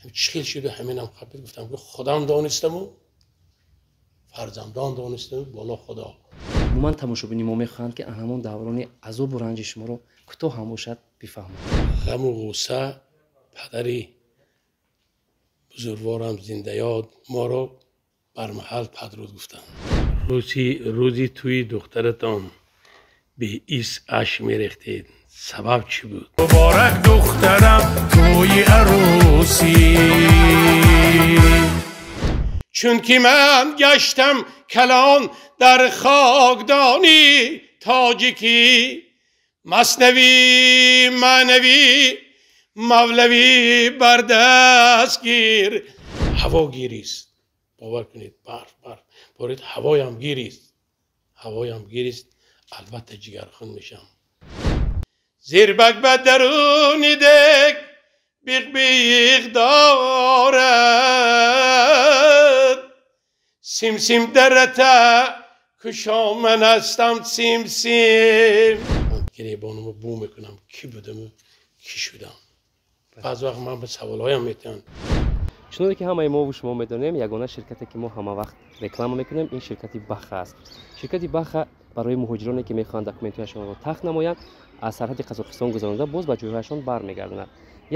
Чӣ хел шуду ҳаминам қапид, гуфтам ки худам донистаму фарзандон донистаму боло Худо. Умуман тамошобини мо мехоҳанд, ки ҳамон даврони азобу ранҷи шуморо кӯтоҳ ҳам бошад бифаҳманд. Ғаму ғусса падари бузургворам зиндаёд моро бармаҳал падруд гуфтанд. Рӯзи тӯи духтаратон беис ашк мерехтед, сабаб чӣ буд? Муборак духтарам тӯи арӯсӣ. Чунки ман гаштам калон дар хокдони тоҷикӣ, маснавӣ маънавӣ мавлавӣ бар даст гир. Ҳаво гирист, бовар кунед, барф барф борид, ҳавоям гирист, ҳавоям гирист, албатта ҷигархун мешам. Зирбак ба даруни дег биқ-биқ дорад, симсим дарата кушоман ҳастам симсим. Ман гиребонамро бу мекунам, кӣ будаму кӣ шудам. Баъз вақт ман ба саволҳоям метиҳанд. Чуноне ки ҳамаи мову шумо медонем, ягона ширкате ки мо ҳама вақт реклама мекунем, ин ширкати Баха аст. Ширкати Баха барои муҳоҷироне ки мехоҳанд документҳояшонро тахт намоянд, аз сарҳади Қазоқистон гузаронда боз ба ҷойҳояшон бармегардонад.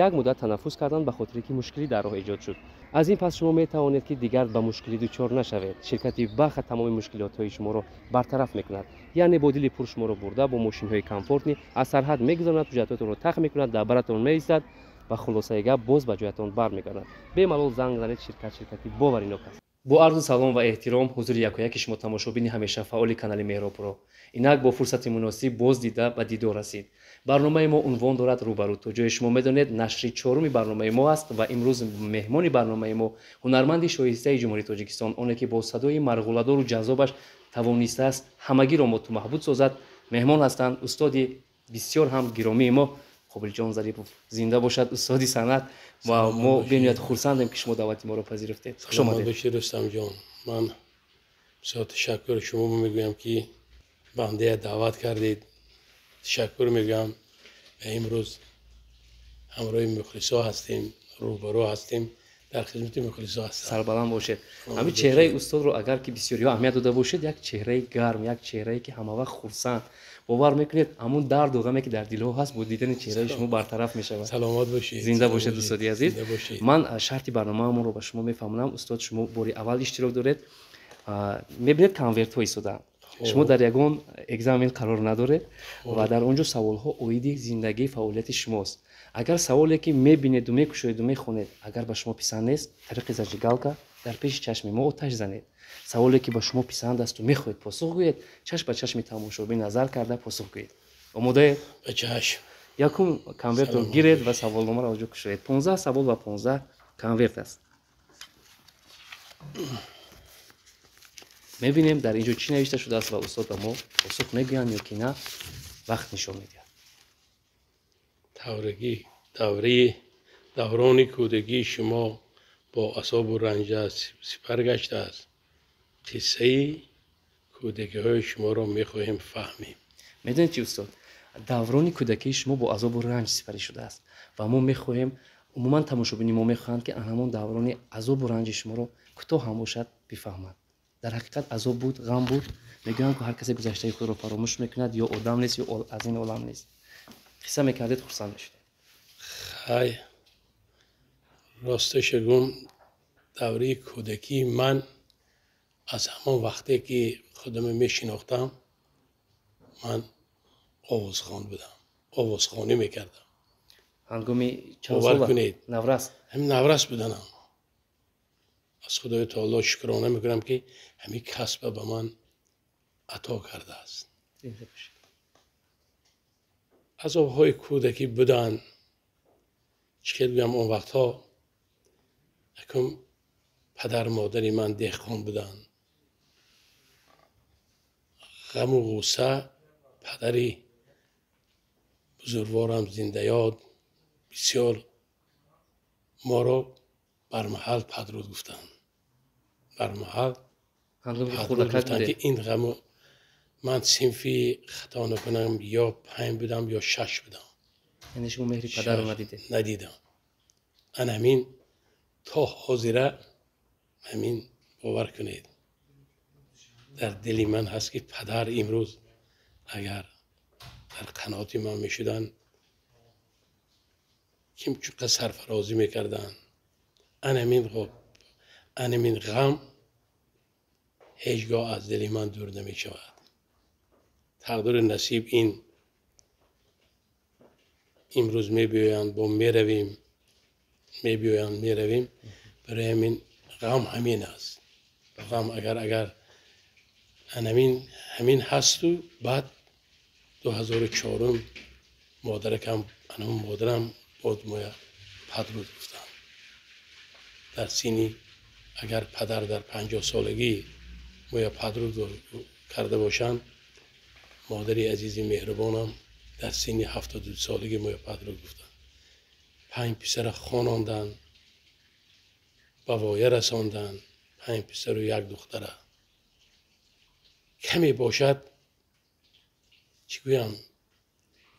Як муддат танаффус карданд, ба хотире ки мушкилӣ дар роҳ эҷод шуд. Аз ин пас шумо метавонед, ки дигар ба мушкилӣ дучор нашавед. Ширкати Баха тамоми мушкилотҳои шуморо бартараф мекунад, яъне бо дили пур шуморо бурда бо мошинҳои комфортӣ аз сарҳад мегузаронад, ҳуҷҷатотонро тахт мекунад, дар баратон меистад ва хулосаи гап боз ба ҷоятон бармегардад. Бемалол занг занед, ширкат ширкати боваринок аст. Бо арзу салом ва эҳтиром ҳузури якояки шумо, тамошобини ҳамеша фаъоли канали Меҳробро. Инак бо фурсати муносиб боз дида ба дидор расид. Барномаи мо унвон дорад «Рӯбарӯ». То ҷое шумо медонед, нашри чоруми барномаи мо аст ва имрӯз меҳмони барномаи мо ҳунарманди шоистаи Ҷумҳурии Тоҷикистон, оне ки бо садои марғуладору ҷаззобаш тавонистааст ҳамагиро моту маҳбуд созад, меҳмон ҳастанд устоди бисёр ҳам гиромии мо Қобилҷон Зарипов. Зинда бошад устоди санъат, ва мо бениҳоят хурсандем, ки шумо даъвати моро пазируфтед. Хуш омадед. Бошед, Рустамҷон. Ман бисёр ташаккур шумо мегӯям, ки бандая даъват кардед. Ташаккур мегӯям ва имрӯз ҳамроҳи мухлисо ҳастем, рӯбарӯ ҳастем, дар хизмати мухлисо ҳастам. Сарбаланд бошед. Ҳамин чеҳраи устодро агар ки бисёриҳо аҳамият дода бошед, як чеҳраи гарм, як чеҳрае ки ҳамавақт хурсанд. Бовар мекунед, ҳамун дарду ғаме ки дар дилҳо ҳаст, бо дидани чеҳраи шумо бартараф мешавад. Саломат бошед. Зинда бошед, устоди азиз. Ман шарти барномаамонро ба шумо мефаҳмонам. Устод, шумо бори аввал иштирок доред. Мебинед, конвертҳо истодаанд. Шумо дар ягон экзамен қарор надоред ва дар он ҷо саволҳо оиди зиндагии фаъолияти шумост. Агар саволе ки мебинеду мекушоеду мехонед, агар ба шумо писанд нест, тариқи зажигалка дар пеши чашми мо оташ занед. Саволе ки ба шумо писанд асту мехоҳед посух гӯед, чашм ба чашми тамошобин назар карда посух гӯед. Омодаед? Ба чашм. Якум конвертро гиред ва саволномаро аз ҷо кушоед. 15 савол ва 15 конверт аст. Мебинем, дар ин ҷо чӣ навишта шудааст ва устод ба мо посух мегӯянд ё ки на, вақт нишон медиҳад. Таврагӣ давраи даврони кӯдакии шумо бо асобу ранҷа сипар гаштааст. Қиссаи кӯдакиҳои шуморо мехоҳем фаҳмем. Медонед чи, устод, даврони кӯдакии шумо бо азобу ранҷ сипарӣ шудааст ва мо мехоҳем, умуман тамошобини мо мехоҳанд, ки ҳамон даврони азобу ранҷи шуморо кӯтоҳ ҳам бошад бифаҳманд. Дар ҳақиқат азоб буд, ғам буд? Мегӯянд, ки ҳар касе гузаштаи худро фаромӯш мекунад, ё одам нест, ё аз ин олам нест. Қисса мекардед, хурсанд мешудем. Хай, росташа гум, давраи кӯдакии ман аз ҳамон вақте ки худамро мешинохтам, ман овозхон будам, овозхонӣ мекардам. Ҳангоми чанд Бовар сола? кунед. Наврас? Ҳамин наврас буданам. Аз Худои таоло шукрона мекунам, ки ҳамин касба ба ман ато кардааст. Азобҳои кӯдакӣ буданд. Чӣ хел гӯям, он вақтҳо якум падар модари ман деҳқон буданд. Ғаму ғусса падари бузургворам зиндаёд бисёр моро бармаҳал падруд гуфтанд, бармаҳал Ҳангоми ки падруд хурдакак гуфтанд ки будед? Ин ғаму ман синфи, хато накунам, ё панҷ будам, ё шаш будам. Яъне шумо меҳри падарро надидед? Надидам. Ана ҳамин. То ҳозира ҳамин бовар кунед, дар дили ман ҳаст, ки падар имрӯз агар дар қаноти ман мешуданд, ким чуқа сарфарозӣ мекарданд. Анамин ғам ҳеҷ гоҳ аз дили ман дур намешавад. Тақдиру насиб ин имрӯз мебиёянд, бо меравем, мебиёянд, меравем. Барои ҳамин ғам ҳамин аст. Ғам агар анамин ҳамин ҳасту. Баъд 2004 модаракам, анам модарам боз моя падруд гуфтанд. Дар синни агар падар дар 50 солагӣ моя падруд карда бошанд, модари азизи меҳрубонам дар синни 72 солагӣ моя падруд гуфтанд. Панҷ писара хононданд, ба воя расонданд, панҷ писару як духтара. Каме бошад, чӣ гӯям,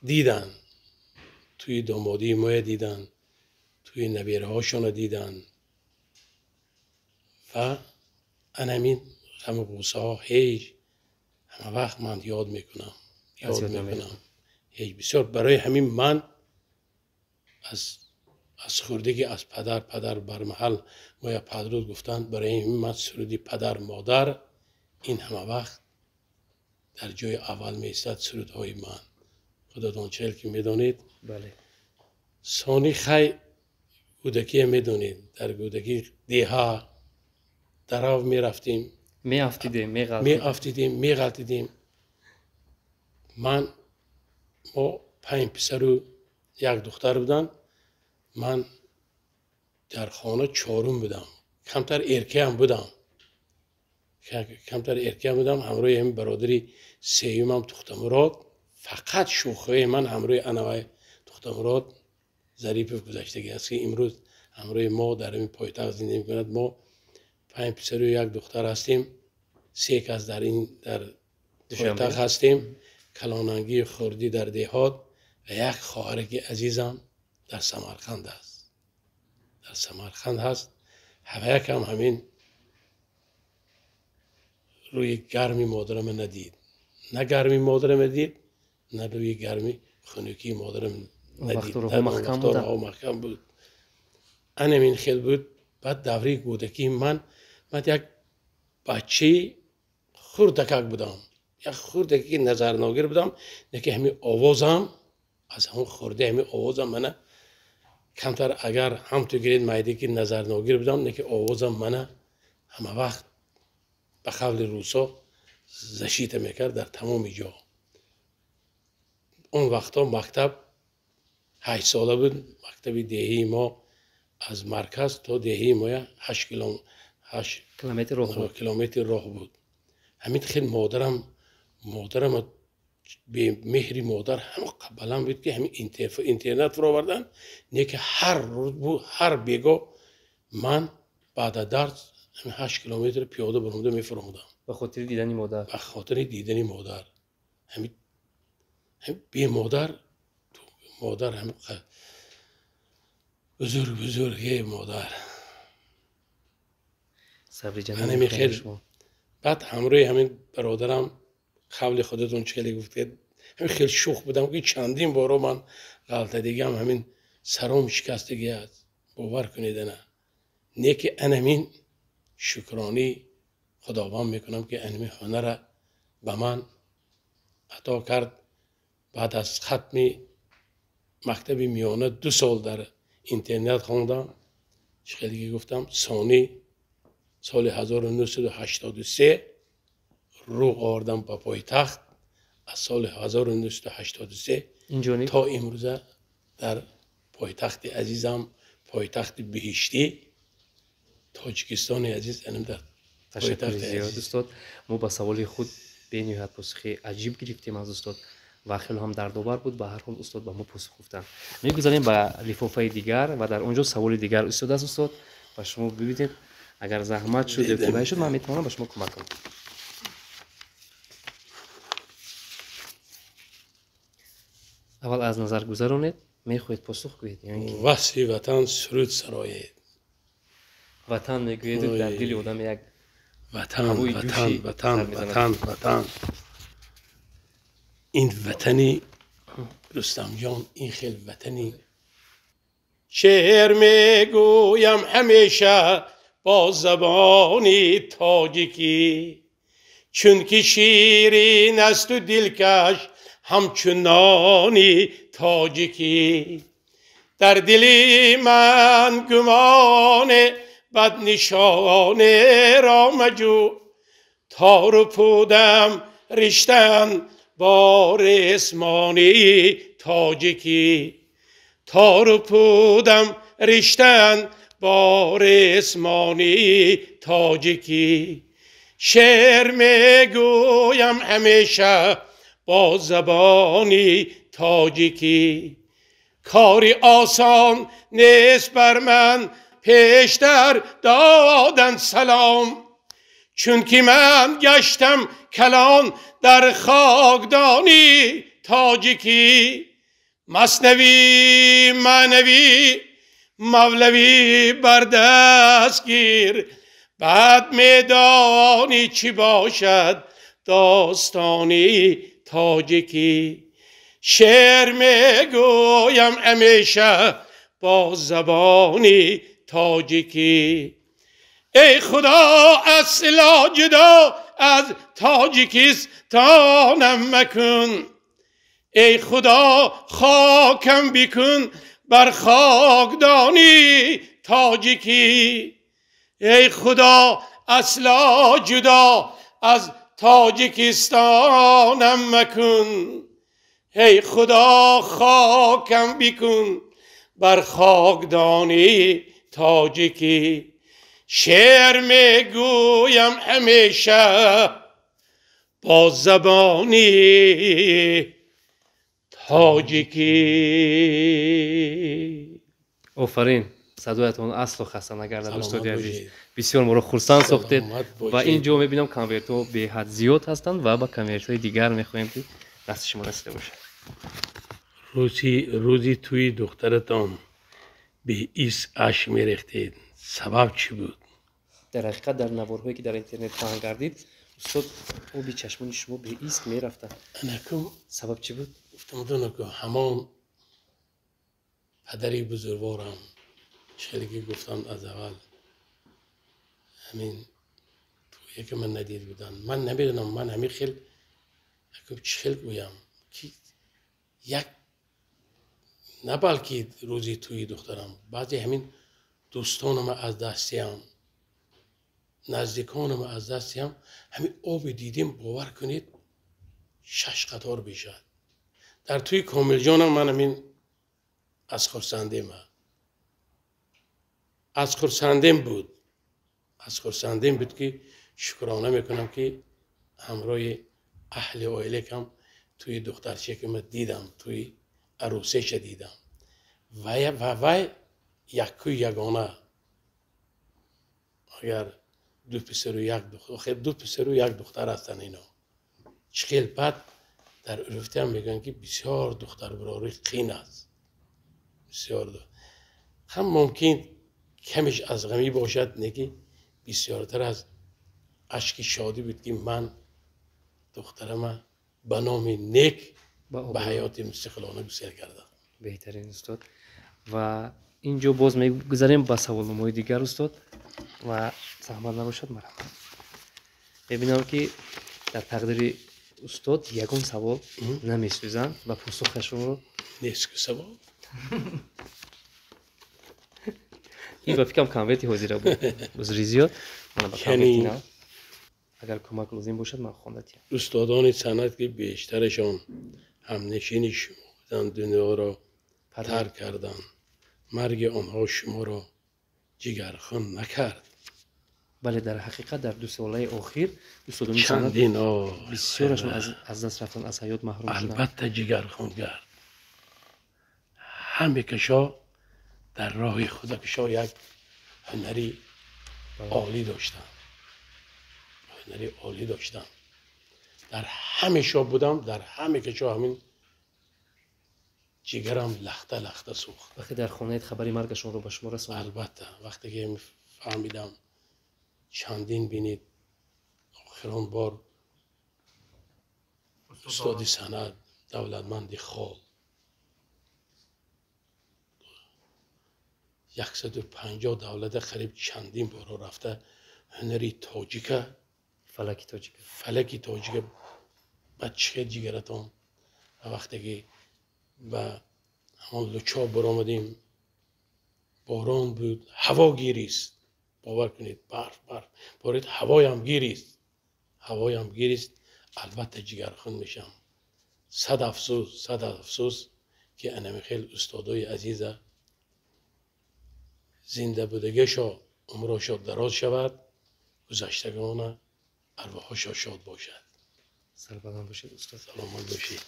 диданд, тӯи домодии моя диданд, тӯи набераҳошонро диданд ва анамин ғаму ғуссаҳо ҳеҷ ҳама вақт ман ёд мекунам, ёд мекунам ҳеҷ бисёр. Барои ҳамин ман аз хурдагӣ аз падар бармаҳал моя падруд гуфтанд. Барои ҳамин ман суруди падар модар ин ҳама вақт дар ҷои аввал меистад сурудҳои ман. Худотон чел ки медонед. Сони хай кӯдакия медонед, дар кӯдакӣ деҳа дарав мерафтем. Меафтидем. Меафтидем, меғалтидем. Ман мо панҷ писару як духтар буданд. Ман дар хона чорум будам, камтар эркаам будам, камтар эркаам будам. Ҳамроҳи ҳамин бародари сеюмам Тухтамурод, фақат шӯхиҳои ман ҳамроҳи анавай Тухтамурод Зарипов гузаштагӣ аст, ки имрӯз ҳамроҳи мо дар ҳамин пойтахт зиндагӣ мекунад. Мо панҷ писару як духтар ҳастем, се кас дар ин дар пойтахт ҳастем, калонангии хурдӣ дар деҳот ва як хоҳараки азизам дар Самарқанд аст, дар Самарқанд ҳаст. Ҳаваякам ҳамин рӯи гарми модарама надид, на гарми модарама дид, на рӯи гарми хунукии модарам надид. Маҳкам буд, анамин хел буд. Баъд давраи кӯдакии ман як бачаи хурдакак будам, як хурдаки назарногир будам, лекин ҳамин овозам аз ҳамон хурди ҳамин овозам мана камтар агар ҳамту гиред майде ки назарногир будам, лекин овозам мана ҳама вақт ба қавли русо защита мекард дар тамоми ҷо. Он вақтҳо мактаб 8 сола буд. Мактаби деҳии мо аз марказ то деҳии моя 8 километр роҳ буд. Ҳамин хел модарам бемеҳри модар ҳама баланд буд, ки ҳамин интернат фуровардан, не ки ҳар рӯз, ҳар бего ман баъда дарс ҳамин 8 километр пиёда баромада мефуромадам. Ба хотири дидани модар. Ба хотири дидани модар. Ҳамин бемодар модар ҳамин бузург бузурге модар. Сабри. Хел баъд ҳамроҳи ҳамин бародарам, қавли худатон чӣ хеле гуфтед, ҳамин хел шӯх будам, ки чандин боро ман ғалтадигиам, ҳамин саром шикастагӣ аст, бовар кунед. Ана не ки анамин шукронӣ Худованд мекунам, ки анамин ҳунара ба ман ато кард. Баъд аз хатми мактаби миёна 2 сол дар интернат хондам, чӣ хеле ки гуфтам. Сони соли 1983 рӯ овардам ба пойтахт. Аз соли 1983 то имрӯза дар пойтахти азизам, пойтахти биҳиштӣ, Тоҷикистони азиз, анам дар Ташаккури зиёд, устод. Мо ба саволи худ бениҳоят посухи аҷиб гирифтем аз устод ва хеле ҳам дардовар буд. Ба ҳар ҳол, устод ба мо посух гуфтанд. Мегузарем ба лифофаи дигар ва дар он ҷо саволи дигар устод аст. Устод, ба шумо бибинед, агар заҳмат шуд ё кӯмак шуд, ман метавонам ба шумо кӯмак кунам. Аввал аз назар гузаронед, мехоҳед посух гӯед? Васфи ватан суруд сароед. Ватан мегӯед, дар дили одам як ватан, ватан, ватан, ватан, ватан. Ин ватани Рустамҷон, ин хел ватани. Шеър мегӯям ҳамеша бо забони тоҷикӣ, чунки ширин асту дилкаш ҳамчунони тоҷикӣ. Дар дили ман гумоне баднишонеро маҷӯ, тору пудам риштан бо ресмони тоҷикӣ, тору пудам риштан бо ресмони тоҷикӣ. Шеър мегӯям ҳамеша бо забони тоҷикӣ. Кори осон нест бар ман пештар додан салом, чунки ман гаштам калон дар хокдони тоҷикӣ. Маснавӣ маънавӣ мавлавӣ бар даст гир, баъд медонӣ чӣ бошад достони тоҷикӣ. Шеър мегӯям ҳамеша бо забони тоҷикӣ. Эй Худо асло ҷудо аз Тоҷикистонам макун, эй Худо хокам бикун бар хокдони тоҷикӣ. Эй Худо асло ҷудо аз Тоҷикистонам макун, эй Худо хокам бикун бар хокдони тоҷикӣ. Шеър мегӯям ҳамеша бо забони тоҷикӣ. Офарин, садоятон асло хаста нагардад, устоди азиз. Бисёр моро хурсанд сохтед ва ин ҷо мебинам конвертҳо беҳад зиёд ҳастанд ва ба конвертҳои дигар мехоҳем ки дасти шумо расида бошад. Рӯзи тӯи духтаратон беис ашк мерехтед, сабаб чӣ буд? Дар ҳақиқат дар наворҳое ки дар интернет паҳн гардид, устод, оби чашмони шумо беиск мерафтанд. Сабаб чӣ буд? Гуфтам ку ҳамон падари бузургворам хеле ки гуфтам аз аввал, ҳамин тӯе ки ман надид будам, ман намедонам, ман ҳамин хел чӣ хел гӯям ки як на балки рӯзи тӯи духтарам, баъзе ҳамин дӯстонама аз дастиям, наздиконама аз дастиям, ҳамин оби дидем, бовар кунед, 6 қатор бишад. Дар тӯи Комилҷонам ман ҳамин аз хурсандем, аз хурсандем буд, аз хурсандем буд ки шукрона мекунам ки ҳамроҳи аҳли оилакам тӯи духтарчакама дидам, тӯи арӯсеша дидам. Ва вай яккуй ягона, агар ду писару як духтар, ду писару як духтар ҳастанд ино. Чӣ хел баъд дар урфтиам мегӯянд ки бисёр духтарбарорӣ қин аст, бисёр ҳам мумкин камеш аз ғамӣ бошад, не ки бисёртар аз ашки шодӣ буд ки ман духтарама ба номи нек ба ҳаёти мустақилона гусел кардам. Беҳтарин устод. Ва ин ҷо боз мегузарем ба саволномаҳои дигар, устод, ва заҳмат набошад марҳамат. Мебинам ки дар тақдири устод ягон савол намесӯзанд ва посухашонро нест ку савол. Ин ба фикрам конверти ҳозира буд. Узри зиёд. Мана ба конверти нав. Агар кӯмак лозим бошад, ман хонда диҳам. Устодони санъат ки бештарашон ҳамнишини шумо буданд, дунёро тарк карданд, марги онҳо шуморо ҷигархун накард? Бале, дар ҳақиқат дар 2 солаи охир устодони санъат бисёрашон аз даст рафтанд, аз ҳаёт маҳрум шуданд. Албатта ҷигархун кард. Ҳаме кашо дар роҳи худакашо як ҳунари олӣ доштанд, ҳунари олӣ доштанд. Дар ҳамешо будам, дар ҳаме кашо ҳамин ҷигарам лахта лахта сӯхт. Вақте дар хонаат хабари маргашонро ба шумо расонд? Албатта, вақте ки Фаҳмидам. Чандин бинед, охирон бор устоди санъат Давлатманди Хол 150 давлата қариб чандин боро рафта ҳунари тоҷика, фалаки тоҷика, фалаки тоҷика ба чӣ ҷигаратон. Ва вақте ки ба ҳамон лучо баромадем, борон буд, ҳаво гирист, бовар кунед, барф барф борид, ҳавоям гирист, ҳавоям гирист, албатта ҷигархун мешам. Сад афсӯс, сад афсӯс, ки анами хел устодои азиза зинда будагиашо умрошо дароз шавад, гузаштагона арвоҳошо шод бошад. Сарбаланд бошед, устод. Саломат бошед.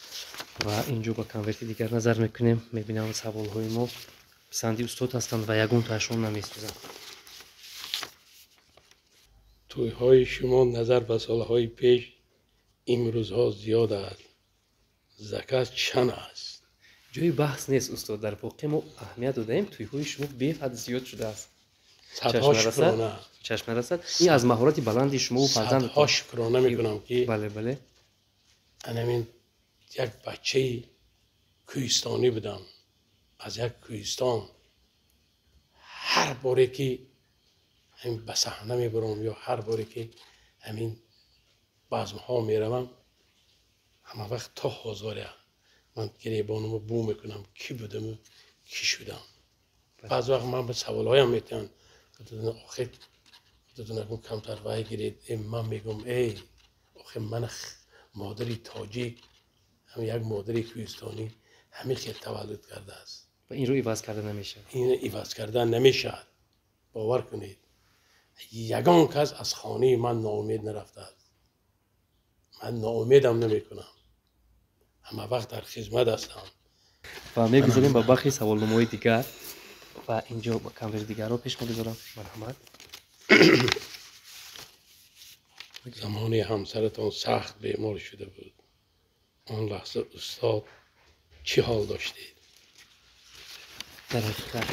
Ва инҷо ба конверти дигар назар мекунем, мебинам саволҳои мо писанди устод ҳастанд ва ягон таашон намесӯзанд. Тӯйҳои шумо назар ба солҳои пеш имрӯзҳо зиёд аст. Заказ чанд аст? Ҷои баҳс нест, устод. Дар воқеъ мо аҳамият додаем, тӯйҳои шумо беҳад зиёд шудааст. Садҳо шукрона. Чашм нарасад. Ин аз маҳорати баланди шумо ва фарзандатон. Садҳо шукрона мекунам, ки бале, бале, анамин як бачаи кӯҳистонӣ будам. Аз як кӯҳистон ҳар боре ки ҳамин ба саҳна мебарам ё ҳар боре ки ҳамин базмҳо меравам, ҳама вақт то ҳозоря ман гиребонамро бу мекунам, кӣ будаму кӣ шудам. Баъз вақт ман ба саволҳоям метиҳанд, охир худатон акун камтар вай гиред. Ман мегӯям, эй охир ман модари тоҷик, ҳам як модари кӯҳистонӣ ҳамин хел таваллуд кардааст. Ва инро иваз карда намешавад. Инро иваз карда намешавад. Бовар кунед, ягон кас аз хонаи ман ноумед нарафтааст. Ман ноумедам намекунам, ҳама вақт дар хизмат ҳастам. Ва мегузарем ба бахши саволномаҳои дигар ва инҷо ба конверти дигарро пеш мегузорам. Марҳамат. Замони ҳамсаратон сахт бемор шуда буд. Он лаҳза устод чӣ ҳол доштед? Дар ҳақиқат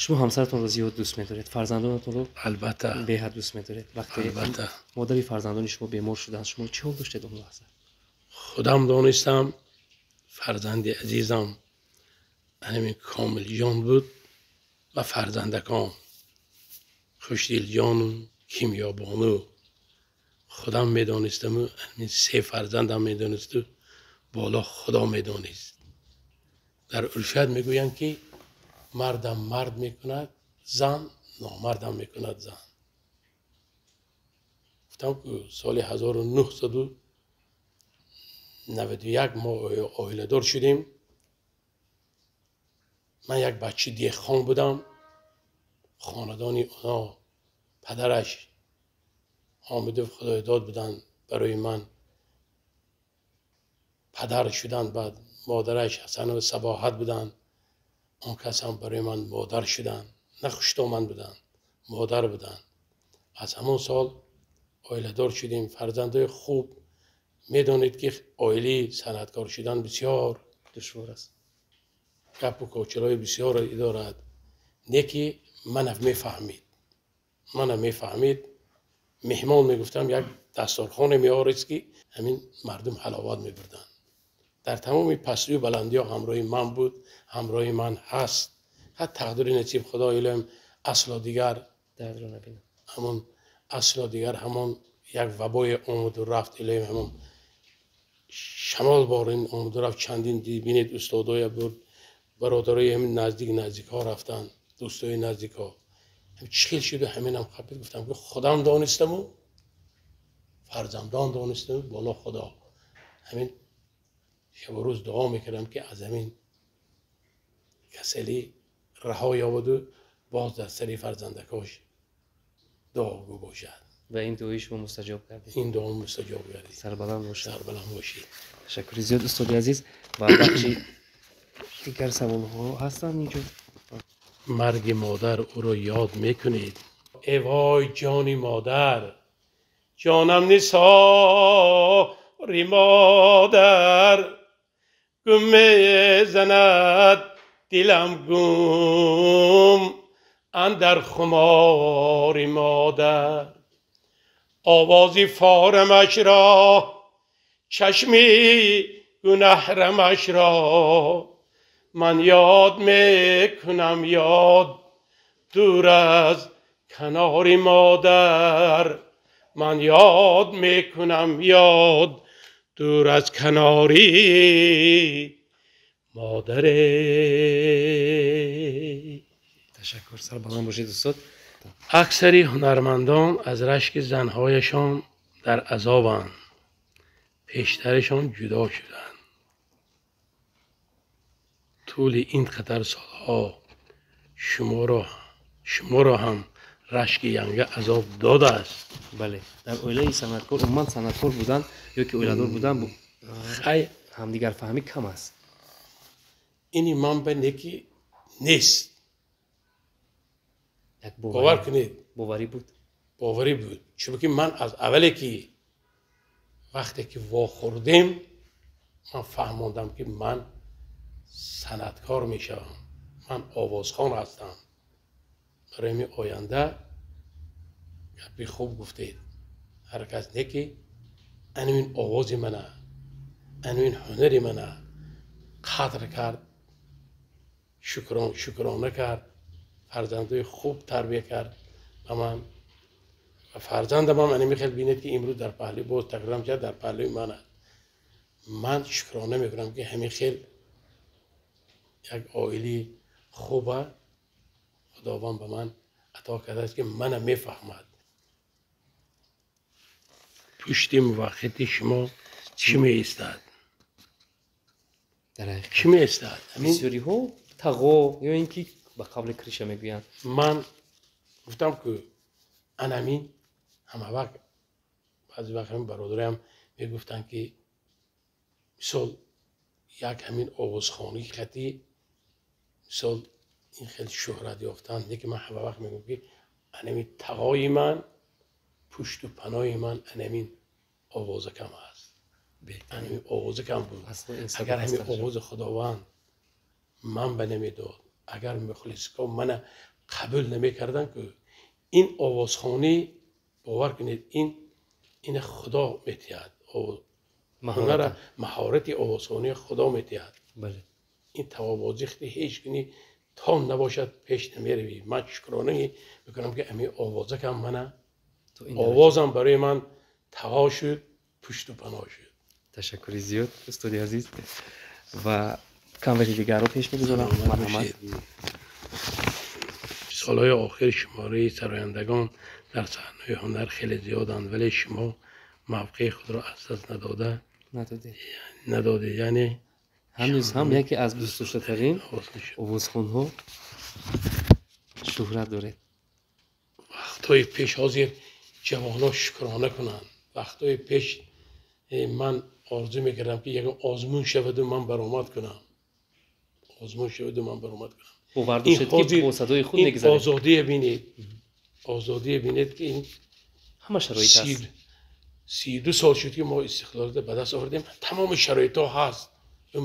шумо ҳамсаратонро зиёд дӯст медоред, фарзандонатонро албатта беҳад дӯст медоред. Вақте албатта модари фарзандони шумо бемор шуданд, шумо чӣ ҳол доштед он лаҳза? Худам донистам, фарзанди азизам ҳамин Комилҷон буд ва фарзандакон Хушдилҷону Кимёбону. Худам медонистаму ҳамин се фарзандам медонисту боло Худо медонист. Дар урфият мегӯянд, ки мардам мард мекунад зан, номардам мекунад зан. Гуфтам, ки соли 1991 мо оиладор шудем. Ман як бачаи деҳқон будам. Хонадони оно падараш Ҳомидов Худойдод буданд, барои ман падар шуданд. Баъд модараш Ҳасанова Сабоҳат буданд, он кас ҳам барои ман модар шуданд. На хуштоман буданд, модар буданд. Аз ҳамон сол оиладор шудем, фарзандои хуб. Медонед, ки оилаи санъаткор шудан бисёр душвор аст, гапу кочаҳои бисёр дорад. Не ки мана мефаҳмид, мана мефаҳмид. Меҳмон мегуфтам, як дасторхоне меорист, ки ҳамин мардум ҳаловат мебурданд. Дар тамоми пастию баландиҳо ҳамроҳи ман буд, ҳамроҳи ман ҳаст. Ҳат тақдири насиб Худо илоҳим асло дигар дардро набинам. Ҳамон асло дигар ҳамон як вабое омаду рафт, илоҳим ҳамон шамол борин омаду рафт. Чандин бинед устодоя бурд, бародарои ҳамин наздик наздикҳо рафтанд, дӯстои наздикҳо. Чӣ хел шуду ҳаминам қабил гуфтам, ки худам донистаму фарзандон донистаму боло Худо. Ҳамин шабу рӯз дуо мекардам, ки аз ҳамин касалӣ раҳо ёбаду боз дар сари фарзандакош дуогӯ бошад. Ва ин дуои шумо мустаҷоб гардид. Ин дуо мустаҷоб гардид. Сарбаланд бошед. Сарбаланд бошед. Ташаккури зиёд, устоди азиз. Ва бахши дигар саволҳо ҳастанд инҷо. Марги модар ӯро ёд мекунед? Э вой ҷони модар, ҷонам нисори модар, гум мезанад дилам гум андар хумори модар. Овози форамашро, чашми гунаҳрамашро ман ёд мекунам, ёд дур аз канори модар. Ман ёд мекунам, ёд дур аз канори модаре. Ташаккур, сарбаланд бошед, устод. Аксари ҳунармандон аз рашки занҳояшон дар азобанд, пештарашон ҷудо шуданд. Тӯли ин қадар солҳо шуморо ҳам рашки янга азоб додааст. Бале, дар оилаи санъаткор, умуман санъаткор будан ё ки оиладор будан ҳамдигарфаҳмӣ кам аст. Ини ман ба неки нест. Бовар кунед. Боварӣ буд. Боварӣ буд. Чунки ман аз аввале ки вақте ки вохӯрдем, ман фаҳмондам ки ман санъаткор мешавам, ман овозхон ҳастам. Барои ҳамин оянда гапи хуб гуфтед. Ҳар кас не ки анамин овози мана, анамин ҳунари мана қадр кард, шукрона кард, фарзандои хуб тарбия кард ба ман. Ва фарзандам ҳам анами хел бинед ки имрӯз дар паҳлӯи, боз такрорам кард, дар паҳлӯи ман аст. Ман шукрона мекунам ки ҳамин хел як оилаи хуба Худованд ба ман ато кардааст ки мана мефаҳмад. Пушти муваққити шумо чӣ меистад? Чӣ меистад? Бисёриҳо тағо ё ин ки ба қавли криша мегӯянд. Ман гуфтам ки анамин ҳама вақт баъзе вақт ҳамин бародараям мегуфтанд ки мисол як ҳамин овозхонии хатӣ мисол ин хел шӯҳрат ёфтан, лекин ман ҳама вақт мегӯям ки анамин тағои ман, пушту паноҳи ман анамин овозакам аст. Анамин овозакам буд. Агар ҳамин овози Худованд ман ба намедод, агар мухлисҳо мана қабул намекарданд ки ин овозхонӣ, бовар кунед, ин Худо метиҳад. Ҳунара, маҳорати овозхонӣ Худо метиҳад. Ин тавобозӣ ҳеҷ куни то набошад пеш намеравӣ. Ман шукрона мекунам ки ҳамин овозакам мана, овозам барои ман тағо шуд, пушту паноҳ шуд. Ташаккури зиёд, устоди азиз. Ва конверти дигарро пеш мегузорам. Марҳамат. Солҳои охир шумораи сарояндагон дар саҳнаи ҳунар хеле зиёданд, вале шумо мавқеи худро аз даст надодед. Яъне ҳанӯз ҳам яке аз дӯстдоштатарин овозхонҳо шӯҳрат доред. Вақтҳои пеш ҳозир ҷавонҳо шукрона кунанд. Вақтҳои пеш ман орзу мекардам ки ягон озмун шаваду ман баромад кунам. Озмун шаваду ман баромад кунам. Бовар доштед ки бо садои худ мегузаред. Озодие бинед, озодие бинед ки ин ҳама шароит аст. 32 сол шуд ки мо истиқлолиятро ба даст овардем, тамоми шароитҳо ҳаст.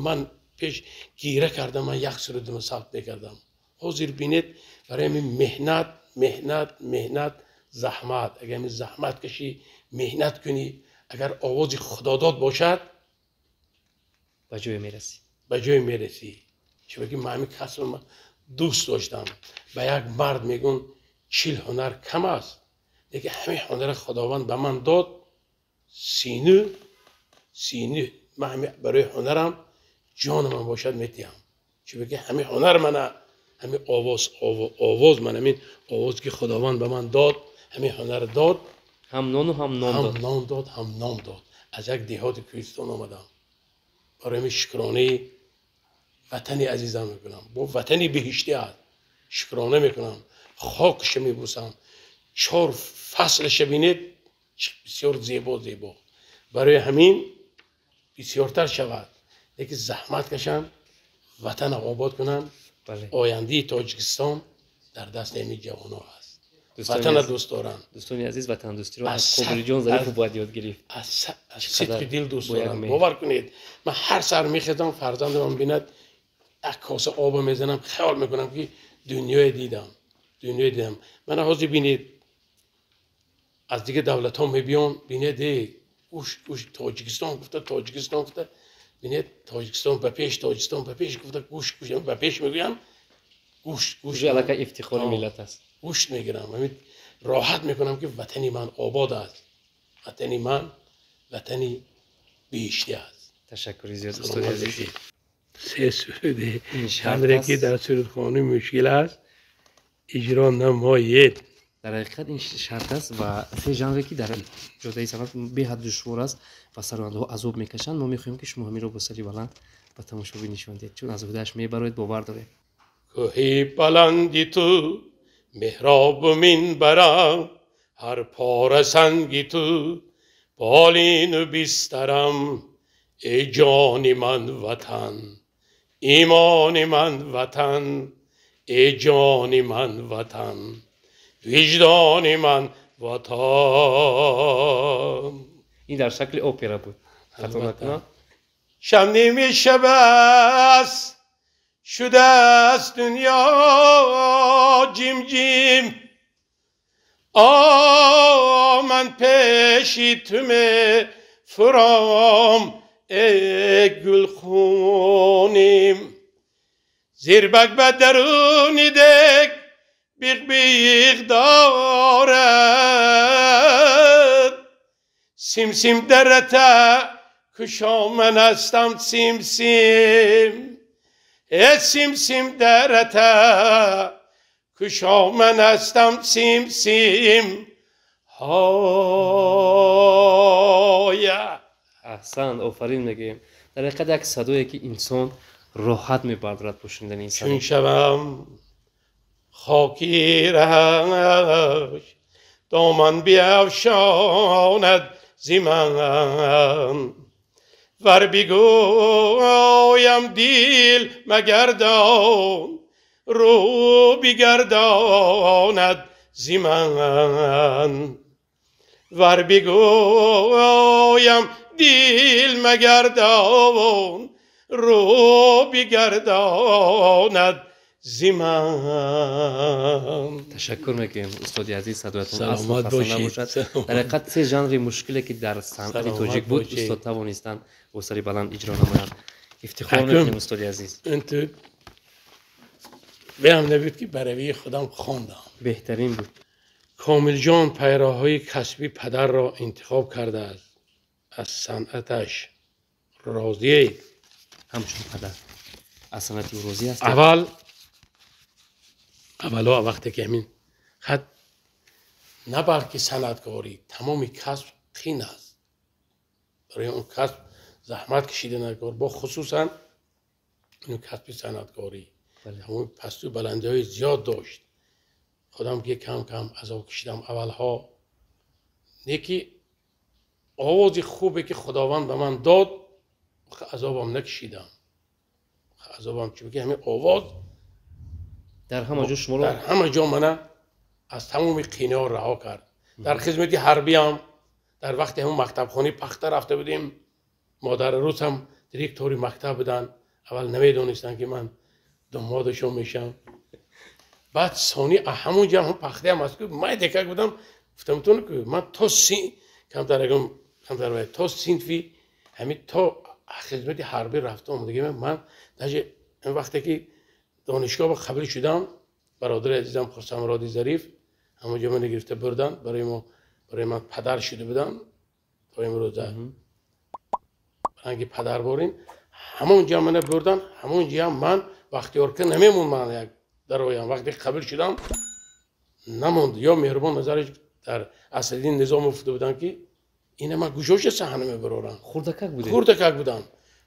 Ман пеш гира кардам, ман як сурудро сабт мекардам. Ҳозир бинед, барои ҳамин меҳнат, меҳнат, меҳнат, заҳмат. Агар ҳамин заҳмат кашӣ, меҳнат кунӣ, агар овози худодод бошад, ба ҷое мерасӣ. Ба ҷое мерасӣ. Чунки ман ҳамин касбро дӯст доштам. Ба як мард мегӯн 40 ҳунар кам аст, лекин ҳамин ҳунарро Худованд ба ман дод. Сину ман ҳамин барои ҳунарам ҷонамам бошад метиҳам. Чунки ҳамин ҳунар мана, ҳамин овоз, овоз ман, ҳамин овоз ки Худованд ба ман дод, ҳамин ҳунар дод. Ҳам нону ҳам ном дод. Ҳам нон дод, ҳам ном дод. Аз як деҳоти кӯҳистон омадам. Барои ҳамин шукронаи ватани азизам мекунам. Бо ватани беҳиштӣ аст. Шукрона мекунам. Хокша мебӯсам. 4 фаслша бинед, бисёр зебо зебо. Барои ҳамин бисёртар шавад. Лекин заҳмат кашам, ватанро обод кунам. Ояндаи Тоҷикистон дар дасти ҳамин ҷавонҳо аст. Ватанро дӯст дорам. Дӯстони азиз, ватандӯстиро аз Қобилҷон Зарифов бояд ёд гирифт. Аз сидқи дил дӯст дорам. Бовар кунед, ман ҳар сар мехезам, фарзандам бинад, як коса об мезанам, хаёл мекунам ки дунёе дидам. дунё дидам. Мана ҳозир бинед, аз дигар давлатҳо мебиён, бинед, гӯш гӯш Тоҷикистон гуфта, Тоҷикистон гуфта, бинед, Тоҷикистон ба пеш, Тоҷикистон ба пеш гуфта, гӯш гӯш ба пеш мегӯям, гӯш гӯш аллакай ифтихори миллат аст. Гӯш мегирам, ҳамин роҳат мекунам, ки ватани ман обод аст, ватани ман ватани биҳиштӣ аст. Ташаккури зиёд, устоди азиз. Се суруде жанре ки дар сурудхонӣ мушкил аст, иҷро намоед. Дар ҳақиқат ин шарт аст ва се жанре ки дар ҷодаи санъат беҳад душвор аст ва сарояндаҳо азоб мекашанд. Мо мехоҳем, ки шумо ҳаминро бо сари баланд ба тамошобин нишон диҳед, чун аз ҳудааш мебароед, бовар дорем. Кӯҳи баланди ту меҳробу минбарам, ҳар пора санги ту болину бистарам. Эй ҷони ман ватан, имони ман ватан, эй ҷони ман ватан, виҷдони ман ватан. Ин дар шакли опера буд, хато накунам. Шаб ними шаб аст, шудааст дунё ҷимҷим, о ман пеши ту мефуром, эй гулхуним. Зирбак ба даруни дег биқ-биқ дорад, симсим дарата кушоман ҳастам симсим, э симсим дарата кушоман ҳастам симсим. Ҳоя. Аҳсан, офарин мегӯем. Дар ҳақиқат як садое ки инсон роҳат мебардорад бо шунидани ин садо. Чун шавам хоки раҳаш, доман биафшонад зи ман, вар бигӯям дил магардон, рӯ бигардонад зи ман, вар бигӯям дил магардон, рӯ бигардонад зи ман. Ташаккур мекунем, устоди азиз, садоятон Саломат асло хаста бошед. набошад. Дар ҳақиқат се жанри мушкиле ки дар санъати Саломат тоҷик буд, бошед. устод тавонистанд бо сари баланд иҷро намоянд. Ифтихор Ҳаким. мекунем, устоди азиз. Инту беам набуд ки ба равии худам хондам. Беҳтарин буд. Комилҷон пайроҳаи касби падарро интихоб кардааст, аз санъаташ розиед? Ҳамчун падар аз санъати ӯ розӣ ҳастед? Аввал аввало вақте ки ҳамин хат, на балки санъаткорӣ, тамоми касб қин аст. Барои он касб заҳмат кашида накор, бо хусусан ин касби санъаткорӣ тамоми пасту баландиҳои зиёд дошт. Худам ки кам кам азоб кашидам аввалҳо, не ки овози хубе ки Худованд ба ман дод, азобам накашидам. Азобам чунки ҳамин овоз дар ҳама ҷо шуморо дар ҳама ҷо мана аз тамоми қиниҳо раҳо кард. Дар хизмати ҳарбиам, дар вақти ҳамон мактабхонаи пахта рафта будем, модари русам директори мактаб буданд. Аввал намедонистанд, ки ман домодашон мешам. Баъд сони ҳамон ҷо ҳам пахтаам аст, ки ман декак будам, гуфтам тун ки ман то камтар ягон камтар то синфи ҳамин то хизмати ҳарбӣ рафта омадагӣ. Ман даже вақте ки донишгоҳ ба қабул шудам, бародари азизам Хурсамуроди Зариф ҳамон ҷо мана гирифта бурданд, барои мо, барои ман падар шуда буданд, то имрӯза ранги падар борин. Ҳамон ҷо мана бурданд, ҳамон ҷо ман бахтиёрка намемонд, ман як дароям. Вақте қабул шудам, намонд. Ё Меҳрубон Назарович дар Аслиддин Низомов гуфта буданд, ки ина ман куҷоша саҳна мебарорам. Хурдакак будед? Хурдакак будам.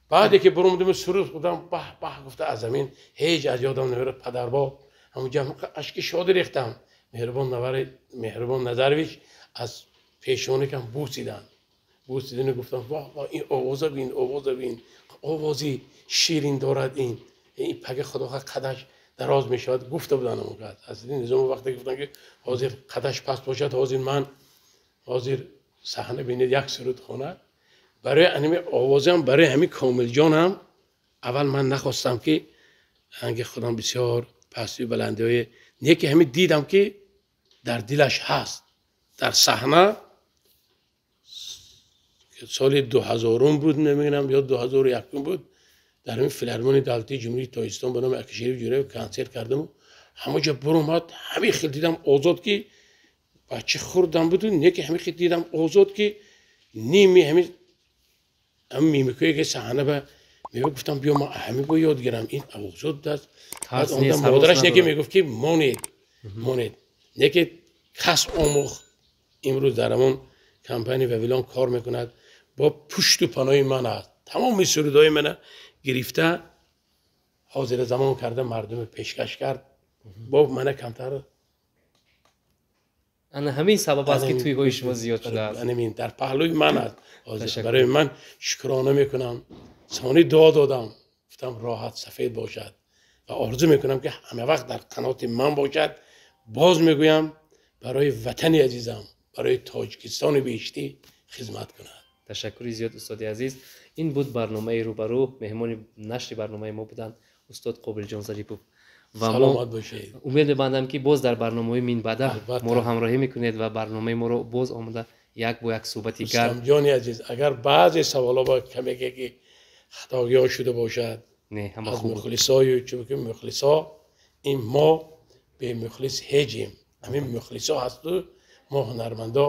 Баъде ки баромадем, суруд худам баҳ баҳ гуфта, аз замин ҳеҷ аз ёдам намерад, падарбо ҳамонҷо ашки шодӣ рехтам. Меҳрубон Назарович аз пешоникам бусиданд, бусидану гуфтам: воҳ воҳ, ин овоза бин, овоза бин, овози ширин дорад ин пага, худоха қадаш дароз мешавад, гуфта буданд. Ҳамон кас Аслиддин Низомов вақте гуфтанд, ки ҳозир қадаш паст бошад, ҳозир ман ҳозир саҳна бинед, як суруд хонад. Барои анами овозам, барои ҳамин Комилҷонам аввал ман нахостам, ки анги худам бисёр пастию баландиҳои Не ки ҳамин дидам, ки дар дилаш ҳаст. Дар саҳна соли 2000-ум буд, намедонам, ё 2001-ум буд, дар ҳамин филармонияи давлатии Ҷумҳурии Тоҷикистон ба номи Акашариф Ҷӯраев консерт кардаму ҳамаҷо буромад. Ҳамин хел дидам, озод, ки бача хурдам буду, не ки ҳамин хел дидам, озод, ки ними ҳамин мимикое ки саҳна ба мева, гуфтам, биё, ман ҳамин бо ёд гирам, ин озод аст. Модараш неки мегуфт, ки монед, монед, неки кас омӯхт. Имрӯз дар ҳамон компания Вавилон кор мекунад, бо пушту паноҳи ман аст. Тамоми сурудҳои мана гирифта, ҳозира замон карда, мардуме пешкаш кард. Бо мана камтар. Ана ҳамин сабаб аст, ки тӯйҳои шумо зиёд шудааст. Анамин дар паҳлӯи ман аст. Барои ман шукрона мекунам. Сони дуо додам, гуфтам, роҳат сафед бошад ва орзу мекунам, ки ҳама вақт дар қаноти ман бошад. Боз мегӯям, барои ватани азизам, барои Тоҷикистони беҳиштӣ хизмат кунад. Ташаккури зиёд, устоди азиз. Ин буд барномаи «Рӯбарӯ». Меҳмони нашри барномаи мо буданд устод Қобилҷон Зарипов. Ва саломат бошед. Умед мебандам, ки боз дар барномаҳои минбаъда моро ҳамроҳӣ мекунед ва барномаи моро боз омода як бо як суҳбати гарм. Ҷони азиз, агар баъзе саволо ба камеке ки хатогиҳо шуда бошад, не, ҳама аз хуб. Мухлисою, чунки мухлисо ин, мо бемухлис ҳеҷем. Ҳамин мухлисо ҳасту мо ҳунармандо.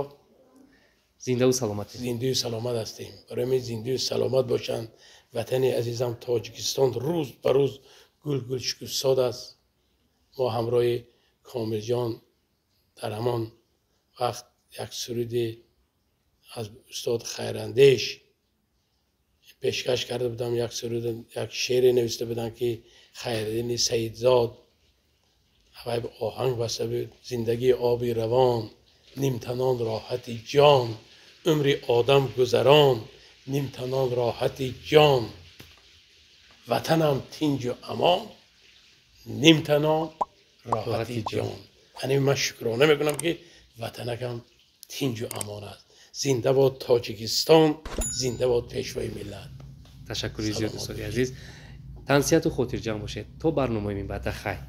Зиндаву саломат. Зиндаю саломат ҳастем. Барои ҳамин зиндаю саломат бошанд. Ватани азизам Тоҷикистон рӯз ба рӯз гул гул шукуфсод аст. Мо ҳамроҳи Комилҷон дар ҳамон вақт як суруде аз устод Хайрандеш пешкаш карда будам, як суруд, як шеъре нависта будам, ки Хайриддини Саидзод ҳавай оҳанг баста буд: «Зиндагӣ оби равон, нимтанон роҳати ҷон, умри одам гузарон, нимтанон роҳати ҷон, ватанам тинҷу амон, нимтанон роҳати ҷон». Ани ман шукрона мекунам, ки ватанакам тинҷу амон аст. Зинда бод Тоҷикистон, зинда бод Пешвои миллат! Ташаккури зиёд, устоди азиз. Тансиҳату хотирҷамъ бошед. То барномаи минбаъда, хайр.